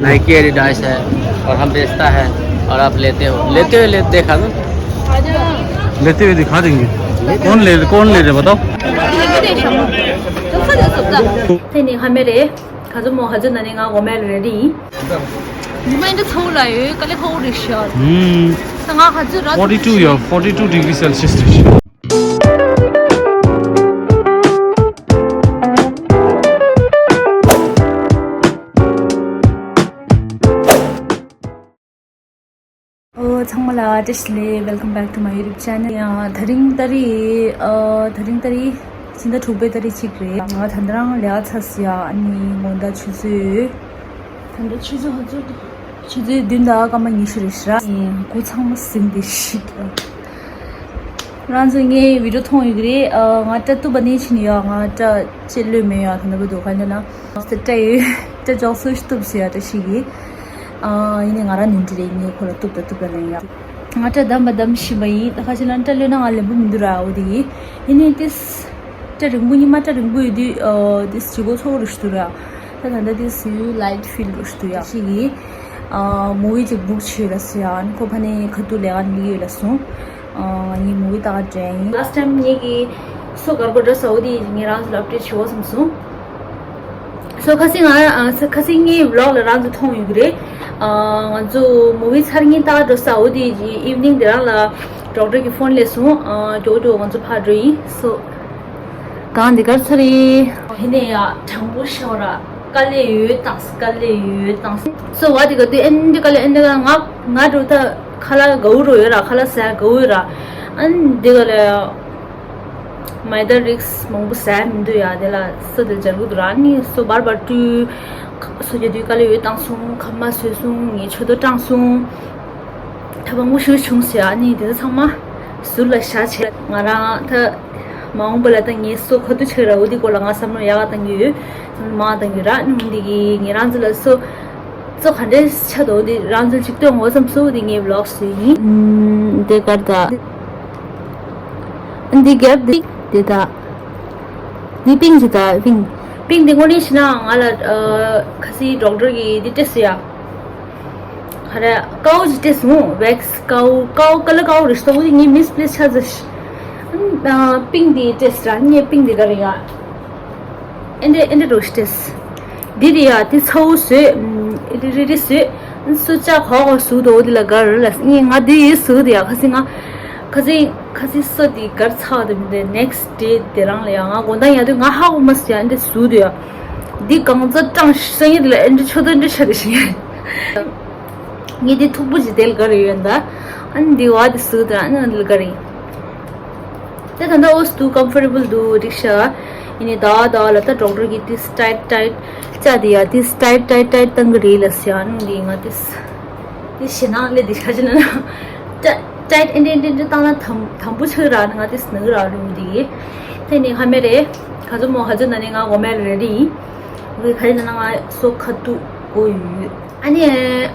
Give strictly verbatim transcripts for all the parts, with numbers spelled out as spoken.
Nike Adidas है और हम बेचता है और आप लेते हो, लेते हुए ले देखा ना। लेते हुए दिखा देंगे। कौन ले, कौन ले रहे बताओ। ཁྱེད་ནི་ཧ་མེ་རེད། ག་ཚོད་མོ་ཧ་ཚོད་ན་ནི་ང་འོ་མ་ལ་རེ་རེ་ཡིན། ཉི་མ་འདི་ཚ་བོ་ལ་ཡོད་དཀའ་ལས་ཁག་པོ་རེད་ཤག་ཧུམ། ད་ང་ཧ་ཚོད་ར། forty two ཡ། forty two degree Celsius རེད་ཤག་ཨོ། ཚང་མ་ལ་བཀྲ་ཤིས་བདེ་ལེགས། Welcome back to my YouTube channel. ཡང་དེ་རིང་ཏ་རིག་ཨ། དེ་རིང་ཏ་རིག་ཕྱི་ཟླ་དྲུག་པའི་ཏ་རིག་གཅིག་རེད། ང་ད་ལྟ་རང་ལས་ཀ་ཚར་སོང་ཡ། ཨ་ནི་དགོང་དག་ཆུ་ཚོད། ད་ལྟ་ཆུ་ཚོད་ཧ་ཚོད། ཆུ་ཚོད་བདུན་དང་སྐར་མ་ཉི་ཤུ་རེད་ཤག་ཨེ། སྒོ་ཚང་མ་ཟིན་ཏེ་ཤི་ཀྱག་རང་ཚོ་ངའི་བི་ཌིའོ་མཐོང་ཡོད་ཀྱི་རེད། ཨ། ང་སྐྲ་གཏུབ་པ་ནས་ཕྱིན་ཡོད། ང་སྐྲ་ཅིག་ལོས་མེད་ཡ། ད་ལྟ་བར་དུ་ག་འདྲ་ན་སྐྲ་ཡོད། སྐྲ་ཅོག་ཙེ་ཞིག་གཏུབ་ཟེར་ཡ་འདྲ་ཞིག་གིས། ཨ། ཡིན་ནའི་ང་རང་ནོར་འཁྲུལ་རེད། ངས་ཁོ་ལ་གཏུབ་ད་གཏུབ་ད་ལབ་ཡ། ང་སྐྲ་བསྡམས་པ་བསྡམས་བཞིན་པ་ཡིན། ད་ཁ་ཅིག་ལ་སྐྲ་ལོས་ན་ང་ལེན་པོ་མི་འདུག་ར། འོ་དེ་ཡིན། ཡིན་ནའི་ཏིས། སྐྲ་རིང་པོ་ཉི་མ་སྐྲ་རིང་པོ་ཡོད་དུས། ཨ། ཏིས་ལྗིད་ཁོག་ཚ་པོ་རུ་ཞིག་འདུག་ར། ད་ད་ལྟ་ཏིས་ཡུ་ལའིཊ་ཕིལ་རུ་ཞིག་འདུག་ཡ། ཞིག་གིས། ཨ། མུ་ཝི་ཅིག་བུག་བྱས་ཡོད་ལབ་སོང་ཡ། ཨ་ནི་ཁོ་ཕ་ནས་ཁ་ཐུག་ལས་ཀ་ནས་སླེབས་ཡོད་ལབ་སོང་། ཨ། ངས་མུ་ཝི་ལྟ་ག་འགྲོ་ཡ་ཡིན། ལཱསི་ཊི་ཊའིམ་ངེད་ཀྱིས་སོ་གར་གོ་འདྲ་ཟ་འོ་དེ་ངས་རང་ཚོ་ལ་ཨབ་ཌེཊ་བྱེད་འོ་བསམ་སོང་། སོ་ཁ་སང་ང་། ཨ། ཁ་སང་ངའི་བི་ལོག་ལ་རང་ཚོ་མཐོང་ཡོད་ཀྱི་རེད། ཨ། ང་ཚོ་མུ་ཝི་ཚར་གཉིས་ལྟ་ག་འགྲོ་ས་འོ་དེ་ཨིབ་ནིང་དེ་རང་ལ་ཌོག་ཊར་གྱིས་ཕོན་སླེབས་སོང་། ཨ། མགྱོགས་མགྱོགས་ང་ཚོ་ཕར་འགྲོ་ཡིན། སོ། གང་འདི་གར་ཚོ་རེད། ཧེ་ནས་ཡ་དྲང་པོ་ཤོད་ར། དཀའ་ལས་ཡོད་བཏང་སོང་། དཀའ་ལས་ཡོད་བཏང་སོང་། སོ་བ་དེ་ག་དུས་ཨེ་འདི་དཀའ་ལས་ཨེ་འདི་ག་ང་ང་འགྲོ་ད་ཁ་ལག་དགའ་བོ་རོ་ཡོད་ར། ཁ་ལག་ཟ་དགའ་བོ་ཡོད་ར། ཨ་ནི་འདི་ག་ལ་མའི་ད་རིགས་མང་པོ་ཟ་མི་འདུག་ཡ། དེ་ལ་སོ་དེ་སྦྱར་གི་འདུག་ར། ཨ་ནི་སོ་བར་བར་ཏུ་སོ་རྒྱག་དུས་དཀའ་ལས་ཡོད་བཏང་སོང་། ཁ་མ་བཟོས་སོང་། ངས་མཆུ་ཏོ་སྐྲངས་སོང་། ད་མང་པོ་ཞིག་བྱུང་ཟེར། ཨ་ནི་དེ་ཚོ་ཚང་མ་ཟུར་ལ་བཞག་བྱས། ང་རང་ད་མ་འོངས་པ་ལ་ད་ངའི་སོ་ཁ་ཐུག་ཆགས་ར། འོ་དེ་སྐོར་ལ་ང་བསམ་བློ་ཡག་ག་བཏང་གི་ཡོད། བསམ་བློ་མང་བཏང་གི་ར། ཨ་ནི་འོ་དེ་གིས་ངས་རང་ཚོ་ལ་སོ་སོ་ག་འདྲས་ཆགས་འདུག་འོ་དེ་རང་ཚོ་ཅིག་སྟོན་འོ་བསམ་སོང་། འོ་དེ་ངའི་བི་ལོག་སུ་ཡིན། ཨམ། དེ་གར་ད་འདི་རྒྱབ་འདི་དེ་ད་འདི་པིང་ཅི་ད་པིང་པིང་འདི་དངོས་གནས་བྱས་ན་ང་ལ། ཨ། ཁ་སང་ཌོག་ཊར་གྱིས་འདི་སྤྲད་སོང་ཡ། ཧ་ར་ཀའོ་ཅི་ཏེས་མོ་ཝེག་སི་ཀའོ་ཀའོ་ཀ་ལ་ཀའོ་རེ་ཤི་ཏོ་འདི་ངའི་མིས་པི་ལེས་ཆ་ཟ་ཤི། ཨ། པིང་འདི་ཏེས་ར་ངའི་པིང་འདི་ག་རེ་ཡ། ཨེ་འདྲ་ཨེ་འདྲ་རོ་ཤི་ཏེས། འདི་དེ་ཡ་དེ་ཚ་བོ་བཟོས། ཨེ་འདྲ་རེ་རེ་བཟོས། སུ་ཅག་ཧོ་ཧོ་སུ་དོ་འདི་ལ་ག་རེ་ལ་ངའི་ང་འདི་ཡི་སུ་དེ་ཡ་ཁ་སི་ང་ཁ་སི་ཁ་སི་སོ་དེ་གར་ཚ་བ་དེ་མི་འདྲ་ནེག་སི་ཌེ་དེ་རང་ལ་ཡ་ང་དགོང་དག་ཡ་དུས་ང་ཧ་གོ་མ་སི་ཡ་ཨེ་འདྲ་སུ་དེ་ཡ། འདི་གང་ཚ་གྲང་ཤི་ཡ་ལ་ཨེ་འདྲ་ཆོ་དོ་ཨེ་འདྲ་ཆ་དེ་ཤི་ཡ། ངས་འདི་མཐུག་པོ་ཅིག་དེ་ལ་ག་རེ་ཡོད་ད། ཨ་ནི་འདི་བ་དེ་སུ་དང་ཨ་ནི་འདི་ལ་ག་རེ། དེ་ད་ལྟ་འོ་སུ་ཀམ་ཕོར་ཊེ་བལ་འདུག་རིག་ཤག་ཡིན་ནི་ད་ད་ལ་ད་ཌོག་ཊར་གྱིས་ཏིས་ཊའིཊ་ཊའིཊ་བཅའ་དེ་ཡ་ཏིས་ཊའིཊ་ཊའིཊ་ཊའིཊ་བཏང་གི་རེད་ལ་ཟེར། ཨ་ནི་འདི་ང་ཏིས་ཏིས་ཞེ་ནང་ལས་འདི་ཤ་ཅི་ན་ན་ཊ་ཊའིཊ་ཨེ་འདྲ་ཨེ་འདྲ་བཏང་ན་དམ་དམ་པོ་ཆགས་ར་ནི་ང་ཏིས་ནག་ར་རུང་འདི་གི་དེ་ནི་ཧ་མེ་རེད། ག་ཚོད་མོ་ག་ཚོད་ན་ནི་ང་འོ་མེ་རེ་རེ་ཡིན། འོ་ག་ཡིན་ན་ང་སོ་ཁ་ཐུག་གོ་ཡོད། ཨ་ནི་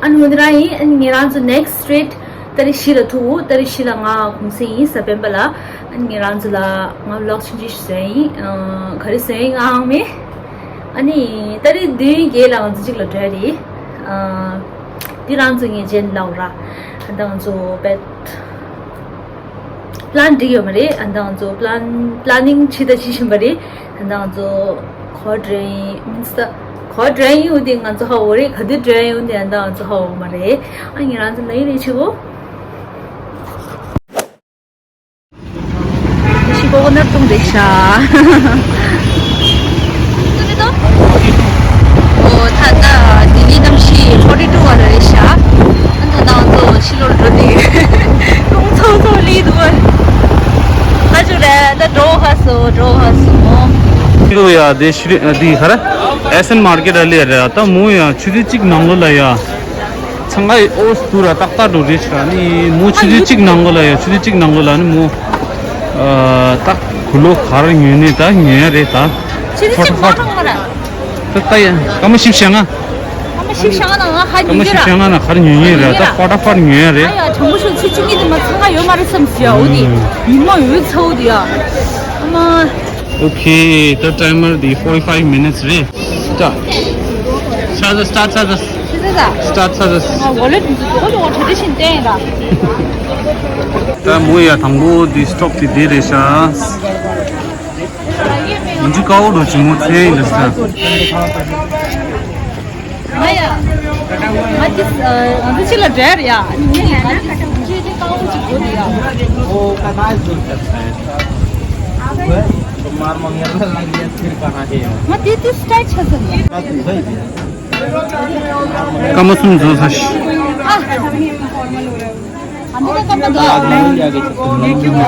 ཨ་ནི་འོ་འདི་རང་ཡིན། ཨ་ནི་ངེད་རང་ཚོ་ནེག་སི་ཊི་ཊི་རིཊ་ཏ་རིག་བཞི་ལ་ཐུག་ཏ་རིག་བཞི་ལ་ང་གུང་སེང་ཡིན་ས་སྤེན་པ་ལ། ཨ་ནི་ངེད་རང་ཚོ་ལ་ང་བི་ལོག་ཆུང་ཆུང་ཞིག་བཟོས་ཡིན། ཨ་ག་རེ་བཟོས་ཡིན་ང་ཧང་མེད། ཨ་ནི་ཏ་རིག་བདུན་བརྒྱད་ལ་ང་ཚོ་གཅིག་ལ་འགྲོ་ཡ་རེད། ཨ་འདི་རང་ཚོ་ངས་རྗེས་ལ་ལབ་ར། ཨ་ད་ང་ཚོ་བེད། པི་ལན་འགྲིག་ཡོད་མ་རེད། ཨ་ད་ང་ཚོ་པི་ལན་པི་ལན་ནིང་བྱེད་ད་བྱེད་བཞིན་པ་རེད། ཨ་ད་ང་ཚོ་ག་པར་འགྲོ་ཡིན་མིན་སི་ད་ག་པར་འགྲོ་ཡིན་འོ་དེ་ང་ཚོ་ཧ་གོ་རེད། ག་དུས་འགྲོ་ཡིན་འོ་དེ་ཨ་ད་ང་ཚོ་ཧ་གོ་མ་རེད། ཨ་ངེད་རང་ཚོ་ནི་རེད་ཆེ་བོ། ཤི་ཀོ་ཀོ་ནཊ་བཏུང་རེད་ཤག་ཨོ་ད་ལྟ་ལྡི་ལི་གནམ་གཤིས་ཕོར་ཊི་ཊུ་བ་རེད་ཤག་ཨ་ད་ང་ཚོ་ཕྱི་ལོགས་འགྲོ་དུས་རླུང་ཚ་ཚ་སླེབས་འདུག་ཨ་ཅོ་རེད། ད་འགྲོ་ཧ་སོ་འགྲོ་ཧ་སོ། ལོ་ཡ་དེ་ཤི་རི་དེ་ག་རེ་ཨེ་སན་མར་ཀེ་ཊི་ཨ་ལི་རེད། ད་མོ་ཡ་ཆུ་ཚོད་གཅིག་ནང་ལོགས་ལ་ཡ། ཚང་མ་ཨོ་སི་དུ་ར་ཏག་ཏག་འགྲོ་རེད་ཤག་ནི་མོ་ཆུ་ཚོད་གཅིག་ནང་ལོགས་ལ་ཡ་ཆུ་ཚོད་གཅིག་ནང་ལོགས་ལ་ནི་མོ། ཨ་ཏག་གུ་ལོ་གར་ཉོས་ནས་ད་ཉོ་ཡ་རེད་ད། ཆུ་ཚོད་གཅིག་མ་ཐང་མ་ར། ད་ད་ཡ་སྐར་མ་བཞི་བཅུ་ཞེ་ལྔ། སྐར་མ་བཞི་བཅུ་ཞེ་ལྔ་ནང་ང་ཧ་སྐར་མ་ཉོ་རྒྱུ་བཞི་བཅུ་ཞེ་ལྔ་ནང་གར་ཉོ་ཉོས་རེད་ད། ཕ་ཏ་ཕར་ཉོ་ཡ་རེད། ཨ་ཡ་དྲང་པོ་ཤོད་ཆུ་ཆུ་གཉིས་དེ་མ་ཚང་ང་ཡོད་མ་རེད་བསམ་སི་ཡ། འོ་དེ་ཉི་མ་འོད་ཚ་བོ་དེ་ཡ། ཨ་མ། Okay, the timer the forty-five minutes རེད། Start. Start, start, start. Start service. ཨ་ཝོ་ལེཊ་འདི་ཚོ་ཇོ་ཇོ་ཊེ་ཌི་ཤན་བསྟན་ཡིན་ད། ད་མོ་ཡ་དང་པོ་འདི་སི་ཊོབ་དེ་འདི་རེད་ཤག་འདི་ཀ་བོ་རོ་ཅི་མོ་ཚེ་ཡིན་ལ་ས། ང་ཡ། ང་ཅི་ང་ཚོ་ཕྱི་ལ་འབྲེལ་ཡ། ང་ཅི་ཀ་བོ་ཅི་གོ་འདི་ཡ། वो कहाँ है दूर तक? तुम्हार मंगेर लग गया फिर कहाँ है? ང་དེ་དུས་སི་ཊལ་ཆ་ཟིན་ཡ། སྐར་མ་གསུམ་རྫོགས་ས་ཤི། ཨ། ཨ་འདི་ད་སྐར་མ་འདུག་ཨ་ལ་ལ་ཡ་གི་ཆ་ཟིན།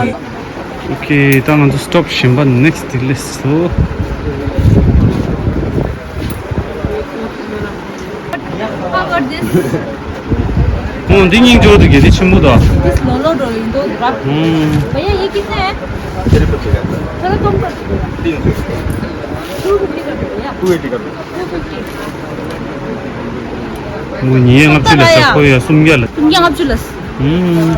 ཨོ་ཁེ། ད་ང་ཚོ་སི་ཊོབ་གཞན་པ་ནེག་སི་ཊི་དེ་སླེབས་སོང་། How about this? ཨོ་འདི་སྙིང་རྗེ་པོ་འདུག་གི། འདི་ཆེན་པོ་འདུག This lolo do indo rap. ཨུམ། भैया ये कितना है? तेरे को चाहिए। थोड़ा कम कर दो। तीन सौ। टू फिफ्टी कर दो भैया। टू एटी कर दो। Two fifty. ཨོ་ཉིས་བརྒྱ་ལྔ་བཅུ་ལ་ཟ། ཁོ་ཡ་སུམ་བརྒྱ་ལ། སུམ་བརྒྱ་ལྔ་བཅུ་ལ། ཨུམ།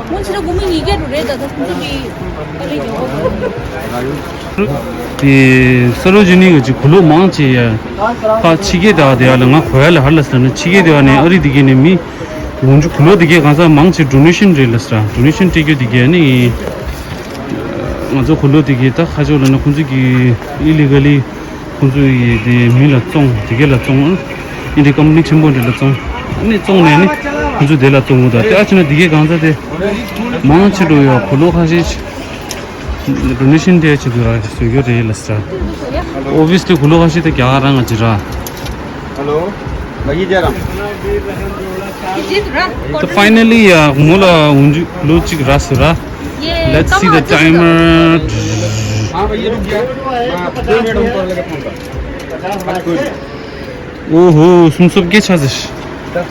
སྔོན་ཆད་ལ་སྒོར་མོ་ཉིས་བརྒྱ་རུ་རེད། ད་ད་ཁོང་ཚོ་གི་ཨ་རི་གི་འོ། དེ་ས་རོ་ཇི་ནི་གི་ཅིག་གུ་ལོ་མང་ཆེ་ཡ་ཕ་ཕྱི་རྒྱལ་དེ་བ་དེ་ཡ་ལ་ང་གོ་ཡ་ལ་ཧར་ལ་ཟེར་ན། ཕྱི་རྒྱལ་དེ་བ་ནས་ཨ་རི་དེ་གི་ནས་མི་འོང་ཆུ་གུ་ལོ་དེ་གའི་གང་ཟག་མང་ཆེ་ཌོ་ནེ་ཤན་རེད་ལ་ཟེར། ཌོ་ནེ་ཤན་སྤྲད་རྒྱུ་དེ་གའི་ནི་ང་ཚོ་གུ་ལོ་དེ་གའི་ད་ཁ་ཕྱོགས་ལ་ན་ཁོང་ཚོ་གི་ཨི་ལི་ག་ལི། ཁོང་ཚོ་ཡི་དེ་མི་ལ་བཙོང་། དེ་གའི་ལ་བཙོང་། ཨ་ཨིན་དྲི་ཀམ་པ་ནི་ཆེན་པོ་འདི་ལ་བཙོང་། ཨ་ནི་བཙོང་ནས་ནི་ཁོང་ཚོ་དེ་ལ་བཙོང་གི་འདུག་དེ་ཨ་ཅེ་ན་དེ་གའི་གང་ཟག་དེ་མང་ཆེ་འགྲོ་ཡོད། གུ་ལོ་ཁ་ཤས་ཌོ་ནེ་ཤན་དེ་ཆེད་དུ་ར་བཟོ་རྒྱུ་རེད་ལ་ཟེར། ཨོ་བི་ཡ་སི་ལི་གུ་ལོ་ཁ་ཤས་དེ་རྒྱ་གར་རང་ང་ཅི་ར། Hello. भाई जयराम। ད་ཕའི་ནལ་ལི་ཡ་མོ་ལ་འོང་རྒྱུ་གུ་ལོ་གཅིག་ར་ཟེར་ར། ये Let's see the timer. हाँ भैया रुक गया। हाँ, दो मिनट हम कॉल करके फोन कर। ཨོ་ཧོ། སུམ་སོ་བརྒྱད་ཆགས་ཟེར།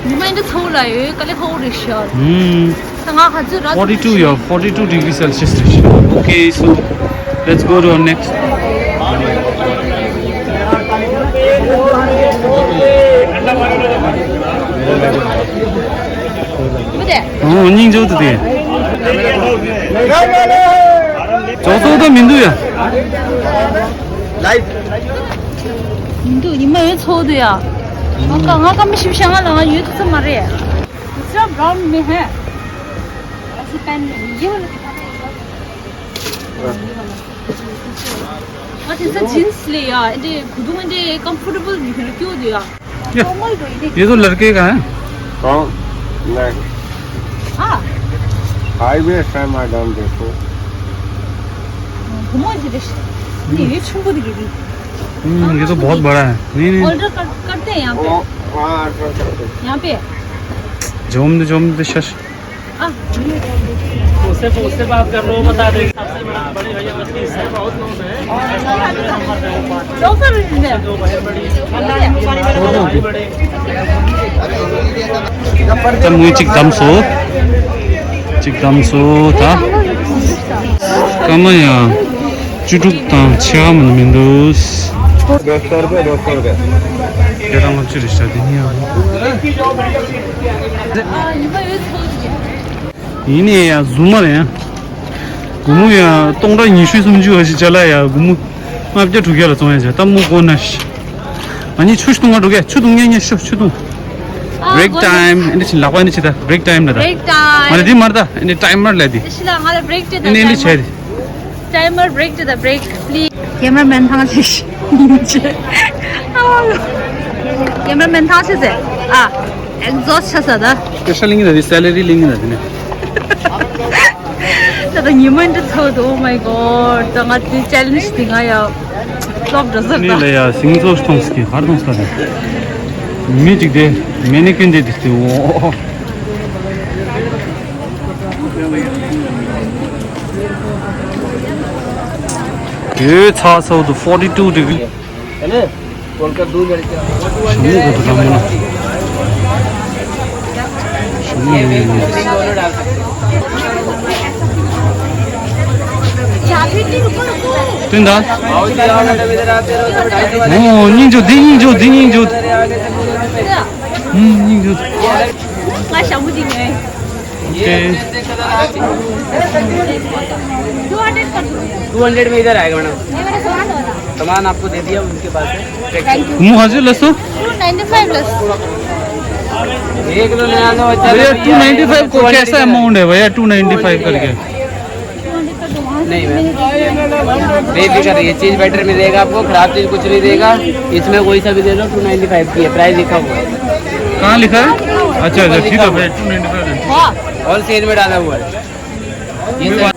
ཉི་མ་འདི་ཚ་བོ་ལ་ཡོད། དཀའ་ལས་ཁག་པོ་རེད་ཤག་ཧུམ། ད་ང་ཧ་ཚོད་ར། Forty two, yeah, forty two degree Celsius རེད་ཤག Okay, so let's go to our next. ཨོ་སྙིང་རྗེ་པོ་འདུག་དེ། ཅོག་ཙེ་ད་མི་འདུག་ཡ། མི་འདུག་ཉི་མ་ཡོད་ཚོགས་འདུག་ཡ། ང་ཀ་ང་ཀ་མི་ཤི་བྱ། ང་ལ་ང་ཡོད་ཚོགས་མ་རེད། दूसरा ब्राउन में है। ऐसे पहन लीजिए, ये वाला दिखाना है। ང་དེང་སང་ཇིན་སི་ལས་ཡ་འདི་གུ་དུང་འདི་ཀམ་ཕོར་ཊེ་བལ་མི་འདུག་ཡ། ये तो लड़के का है। कौन? नहीं। हाँ। हाईवे है, मैडम, देखो। घुमाओ इधर। नहीं, ये छुपो दिखे दी। हम्म, ये तो बहुत बड़ा है। नहीं, नहीं। ऑर्डर कर, करते हैं यहाँ पे। ओ, हाँ, ऑर्डर करते हैं। यहाँ पे। जोम दे, जोम दे, शश। उससे, उससे बात कर लो, बता दे। सबसे बड़ा, बड़े भैया, बत्तीस है, बहुत लोग हैं। ད་མོས་གཅིག་བདམས་སོ། གཅིག་བདམས་སོ་ད། སྐར་མ་ཡང་བཅུ་དྲུག་དང་ཕྱེད་ཀ་མ་ནི་མི་འདུག Dos só rupias, dos só rupias. དེ་དང་ལྔ་བཅུ་རེད་ཤག་དེ་གཉིས་ཡང་། ཡིན་ནའི་ཡ་རྫུན་མ་རེད་ཡ། སྒོར་མོ་ཡ་སྟོང་ཕྲག་ཉི་ཤུ་སུམ་ཅུ་བ་ཞིག་བྱ་ལ་ཡ། སྒོར་མོ་ལྔ་བརྒྱ་དྲུག་བརྒྱ་ལ་བཙོང་ཡ་བྱ། ད་མོ་གོ་ན་ཤི། ཨ་ནི་ཆུ་ཞིག་འཐུང་ག་འགྲོ་གས། ཆུ་འཐུང་ཉེ་ཉེ་ཤོ། ཆུ་འཐུང་། Break time. ཨ་འདི་ཕྱིན་ལག་པ་ནི་ཕྱི་ད་break time ལ་ད། Break time. མ་རེད་འདི་མ་རེད་ད། ཨ་འདི་timer ལ་འདི། ཤི་ལ་ང་ལ་break དེ་ད། ཨ་ནི་འདི་timer བྱས་འདི། Timer break དེ་ད། Break please. Cameraman ཐང་ཆེ་ཤི། Cameraman ཐང་ཆེ་ཟེ། ཨ། Exhaust ཆ་ས་ད། Special ལིང་ད་འདི། Salary ལིང་ད་འདི་ནི། ད་ད་ཉི་མ་འདི་ཚོ་འདུག Oh my god. ད་ང་དེ་challenge དེ་ང་ཡ་flop འགྲོ་ཟེར་ནི་ད། ལ་ཡ་སིང་ཚོ་མཐོང་སྐྱེ་གར་མཐོང་ས་རེད། མི་གཅིག་དེ་mannequin དེ་དེ་དེ་འོ། ཡོད་ཚ་ཚ་འདུག forty two degree. है ना? बोलकर दो लड़कियां। ཤུགས་མེད་པ་དུ་དྲང་མོ་ན། ཤུགས་མེད་པའི་ངོས། སྟོན་དང་། ཨོ་སྙིང་རྗེ་པོ་འདི། སྙིང་རྗེ་པོ་འདི། སྙིང་རྗེ་པོ་འདི། ཨུམ། སྙིང་རྗེ་པོ། ང་ཞང་པོ་འདི་ངས། ये ओके। अपने अंदर कलर आ चुके हैं। टू हंड्रेड कर दो। टू हंड्रेड में इधर आएगा मैडम। ये मेरा सामान हो रहा। सामान आपको दे दिया, उनके पास है। Thank you. मुंह हाजिर लसो। टू नाइंटी फ़ाइव लस। एक तो नया लो, अच्छा भैया, भैया, टू नाइंटी फ़ाइव को टू हंड्रेड कैसा का अमाउंट है भैया, टू नाइंटी फ़ाइव करके? नहीं मैम, बेफिक्र रहिए, चीज़ बेटर मिलेगा आपको, खराब चीज़ कुछ नहीं देगा। इसमें कोई सा भी ले लो, टू नाइंटी फ़ाइव की है, प्राइस लिखा हुआ है। कहाँ लिखा है? अच्छा, अच्छा, ठीक है भैया, टू नाइंटी फ़ाइव। हाँ, ऑल सेल में डाला हुआ है। ये सर,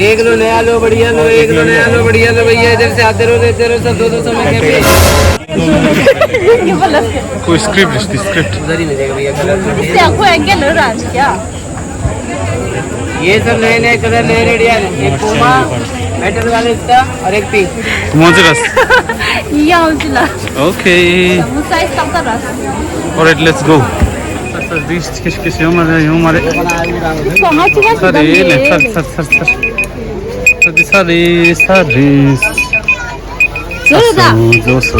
एक लो नया लो, बढ़िया लो, एक लो नया लो, बढ़िया लो भैया, इधर से आते रहो, लेते रहो, सब दो दो सौ में कैसे? कोई स्क्रिप्ट, इसकी स्क्रिप्ट। उधर ही मिलेगा भैया, कलर तो। इससे आपको एंगल हो रहा है क्या? ये सब नए नए कलर, नए रेडिया, एक पूमा मेटल वाले इसका और एक pink. Kumonzi ras. Iya, ucila. Okay. Musai sakta ras. Alright, let's go. Sir, sir, this kish kish yom mare, yom mare. Ko ha chiwa. Sir, sir, sir, sir. Sir, sir, sir. Sir, sir. Zoso, zoso.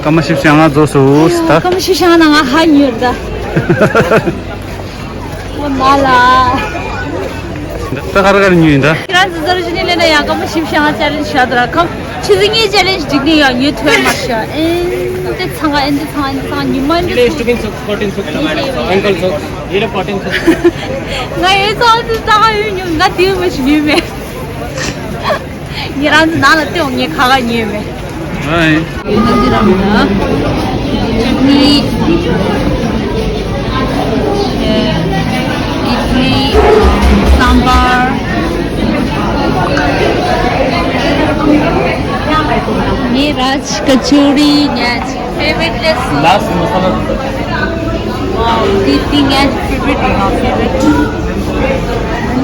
Kama shipshanga zoso sta. Kama shipshanga nga ha nyurda. Mala. ད་ག་རེ་ག་རེ་ཉོས་ཡིན་ད། ཁྱེད་རང་ཚོ་ཚོར་ཞུ་ནི་ལས་ན་ཡང་སྐར་མ་བཞི་བཞི་ལྔ་ཅ་ལེན་བྱ་དྲ་ཁམ་ཆུ་ཚོད་གཉིས་ཅ་ལེན་འགྲིག་ནི་ཡང་ཉོས་ཐོས་མ་ཤ་ཨེ་འདི་ཚང་ཨེ་འདི་ཚང་ཨེ་འདི་ཚང་ཉི་མ་འདི། Today is sixteen, fourteen, sixteen. Uncle, sir. Here, fourteen, sir. ང་ཨེ་ཚང་འདི་ཚང་ཡོད་ཉོ་ང་དེ་མ་ཞིག་ཉོས་མེད། ཉེ་རང་ཚོ་ནང་ལ་ལྟོས་ངས་ཁ་ཁ་ཉོས་མེད། ཨ་ཡིན། ཡོད་ན་འདི་རང་ལ་ཅུ་ཀི་ལི། ཨིཌ་ལི། སམ་བར། ངའི་ར་ཅི་ཀ་ཅོ་རི་ཉ་ཅི། Favorite restaurant. Last masala. Wow, the thing is favorite, my favorite.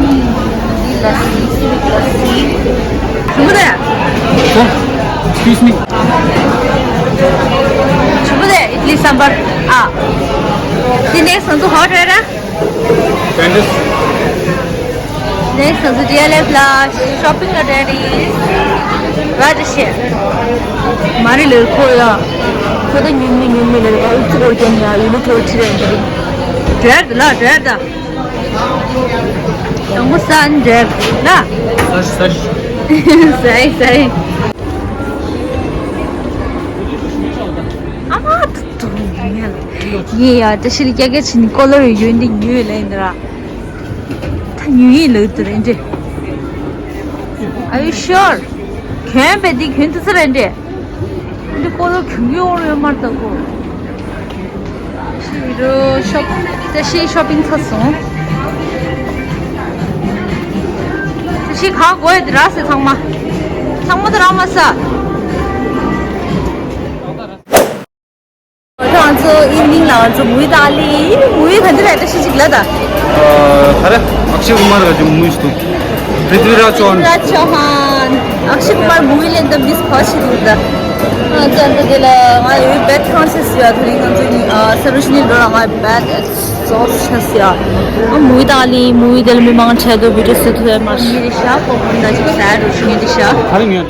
Mm, the lassi, sweet lassi. Shubhodaya. Sir, excuse me. Shubhodaya, idli sambar. Ah. The next one to hot, right? Candice. Next ང་ཚོ་ཌི་ཨེལ་ཨེཕ་ལ་ཤོ་པིང་ལ་བསྡད་རེད། ར་ཅི་ཤེ། མ་རི་ལེར་ཁོ་ཡ། ཁོ་ད་ཉུང་མི་ཉུང་མི་ལེར་ཨུ་ཚུགས་འོར་ཀྱང་ཡ་ཡུ་ནི་ཁོ་ཁྲི་རེད་འདི་རེད། འདྲེར་ད་ལ་འདྲེར་ད། དང་པོ་སན་འདྲེར་ལ། སར་སར། སའི་སའི། ཨ་མ་ཏུ་ཏུ་ཡིན་ཡ་ལ། ཡེ་ཡ་ད་ཤི་ལི་ཀྱ་ཀྱ་ཆི་ནི་ཀོ་ལོ་རི་ཡོད་འདི་ཉུལ་ལ་ཡིན་ད་ར། ད་ཉུང་ཡིན་ལོས་དུ་རེད་འདྲེ། Are you sure? གྱོན་པས་འདི་གྱོན་ཐུབ་ས་རེད་འདྲེ། འདི་ཀོ་ལོ་གྱོན་གྱི་ཡོང་རེད་མར་ལྟ་གོ། ཤི་རོ་ཤོ་ཏ་ཤི་ཤོ་པིང་ཚར་སོང་། ཏ་ཤི་ག་གོ་ཡ་འདི་ར་སེ་ཚང་མ། ཚང་མ་ད་ར་མ་ས། ང་ཚོ་ཨིབ་ནིང་ལ་ང་ཚོ་མུ་བི་ལྟ་ལི། མུ་བི་ག་འདི་རེད་ད་ཤི་ཅིག་ལ་ད། ཨ། ད་རེད། ཨག་ཤེ་ཀུ་མར་ག་ཅིག་མུ་བི་ཞིག་འདུག་པྲིཐི་བི་རཱཇ་ཅོ་ཧན། པྲིཐི་བི་རཱཇ་ཅོ་ཧན། ཨག་ཤེ་ཀུ་མར་མུ་བི་ལེན་དམ་ཌིས་ཕར་ཤི་འདུག་ད། ང་ཚོ་འདི་དེ་ལ་ང་ཡོད་བེད་ཁང་སེ་སུ་ཡ་ཐུ་རིང་ང་ཚོ་ནི་ཨ་སར་བི་ཤི་ནི་འགྲོ་ལ་ང་བེད་སོ་ཤ་སི་ཡ། ཨ་མུ་བི་ལྟ་ལི་མུ་བི་དེ་ལ་མི་མང་ཆེ་དུ་བི་ཌིའོ་སུ་ཐུ་ཡ་མ་ཤི་རི་ཤ་ཀོ་ཧོན་ད་ཅིག་སེ་ཌ་རུ་ཤི་ནི་དི་ཤ། ཧ་རི་ངན།